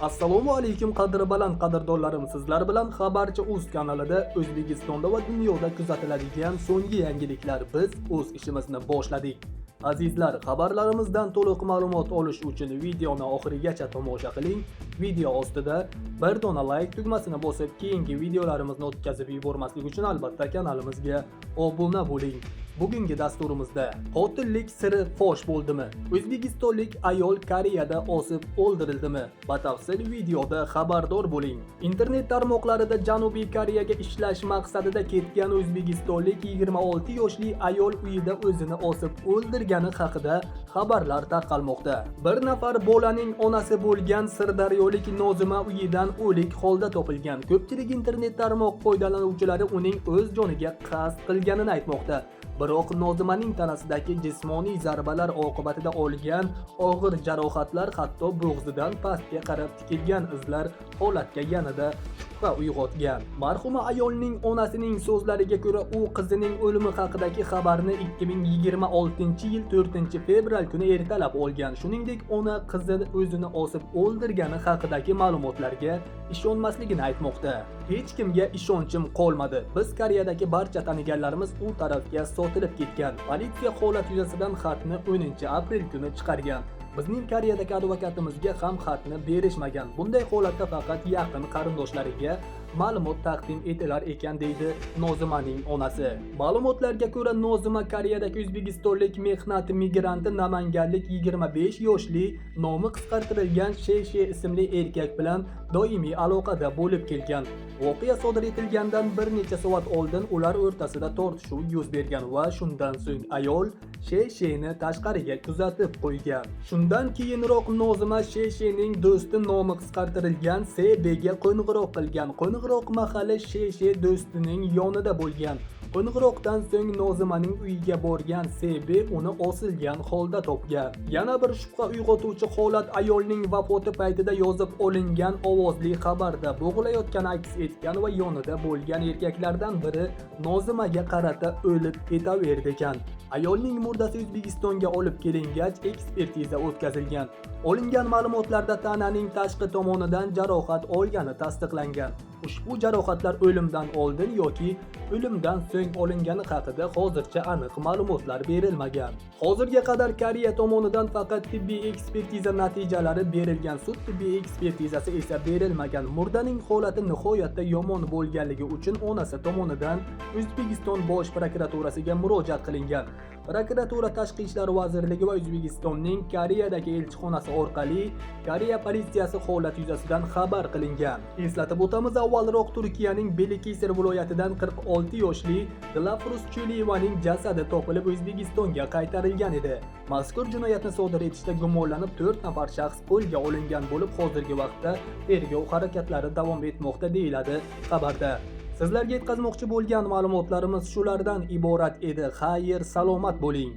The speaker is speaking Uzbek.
Assalomu alaykum, qadri baland qadrdonlarim. Sizlar bilan Xabarchi Uz kanalida O'zbekistonda va dunyoda kuzatiladigan so'nggi yangiliklar. Biz o'z ishimizni boshladik. Azizlar, xabarlarimizdan to'liq ma'lumot olish uchun videoni oxirigacha tomosha qiling. Video ostida bir dona like tugmasini bosib, keyingi videolarimizni o'tkazib yubormaslik uchun albatta kanalimizga obuna bo'ling. Bugungi dasturimizda: qotillik siri fosh bo'ldimi? O'zbekistonlik ayol Koreyada osib o'ldirildimi? Batafsil videoda xabardor bo'ling. Internet tarmoqlarida Janubiy Koreyaga ishlash maqsadida ketgan o'zbekistonlik 26 yoshli ayol uyida o'zini osib o'ldirgani haqida xabarlar tarqalmoqda. Bir nafar bolaning onasi bo'lgan sirdaryolik Nozima uyidan o'lik holda topilgan. Ko'pchilik internet tarmoq foydalanuvchilari uning o'z joniga qasd qilganini aytmoqda. Biroq Nozimaning tanasidagi jismoniy zarbalar oqibatida olgan og'ir jarohatlar, hatto bo'g'zidan pastga qarab tikilgan izlar holatga yanada shubha uyg'otgan. Marhuma ayolning onasining so'zlariga ko'ra, u qizining o'limi haqidagi xabarni 2026-yil 4-fevral kuni ertalab olgan. Shuningdek, ona qizi o'zini osib o'ldirgani haqidagi ma'lumotlarga ishonmasligini aytmoqda. "Hech kimga ishonchim qolmadi. Biz Koreyadagi barcha taniganlarimiz u tarafga sotilib ketgan. Politsiya holat yuzasidan xatni 10-aprel kuni chiqargan. Bizning Koreyadagi advokatimizga ham xatni berishmagan. Bunday holatda faqat yaqin qarindoshlariga ma'lumot taqdim etilar ekan", deydi Nozimaning onasi. Ma'lumotlarga ko'ra, Nozima Koreyadagi o'zbekistonlik mehnat migranti, namanganlik 25 yoshli, nomi qisqartirilgan ShSh ismli erkak bilan doimiy aloqada bo'lib kelgan. Voqea sodir etilgandan bir necha soat oldin ular o'rtasida tortishuv yuz bergan va shundan so'ng ayol ShShni tashqariga kuzatib qo'ygan. Shundan keyinroq Nozima ShShning do'sti, nomi qisqartirilgan SBga qo'ng'iroq qilgan. Qo'ng'iroq mahali ShSh do'stining yonida bo'lgan. Qo'ng'iroqdan so'ng Nozimaning uyiga borgan SB uni osilgan holda topgan. Yana bir shubha uyg'otuvchi holat ayolning vafoti paytida yozib olingan ovozli xabarda bo'g'ilayotgani aks etgan va yonida bo'lgan erkaklardan biri Nozimaga qarata "O'lib ketaver" degan. Ayolning murdasi O'zbekistonga olib kelingach, ekspertiza o'tkazilgan. Olingan ma'lumotlarda tananing tashqi tomonidan jarohat olgani tasdiqlangan. Ushbu jarohatlar o'limdan oldin yoki o'limdan so'ng olingani haqida hozircha aniq ma'lumotlar berilmagan. Hozirga qadar Koreya tomonidan faqat tibbiy ekspertiza natijalari berilgan, sud tibbiy ekspertizasi esa berilmagan. Murdaning holati nihoyatda yomon bo'lganligi uchun onasi tomonidan O'zbekiston Bosh prokuraturasiga murojaat qilingan. Prokuratura Tashqi ishlar vazirligi va O'zbekistonning Koreyadagi elchixonasi orqali Koreya politsiyasi holat yuzasidan xabar qilingan. Eslatib o'tamiz, avvalroq Turkiyaning Belikesir viloyatidan 46 yoshli Dilafruz Chuliyevaning jasadi topilib, O'zbekistonga qaytarilgan edi. Mazkur jinoyatni sodir etishda gumonlanib 4 nafar shaxs qo'lga olingan bo'lib, hozirgi vaqtda tergov harakatlari davom etmoqda, deyiladi xabarda. Sizlarga yetkazmoqchi bo'lgan ma'lumotlarimiz shulardan iborat edi. Xayr, salomat bo'ling.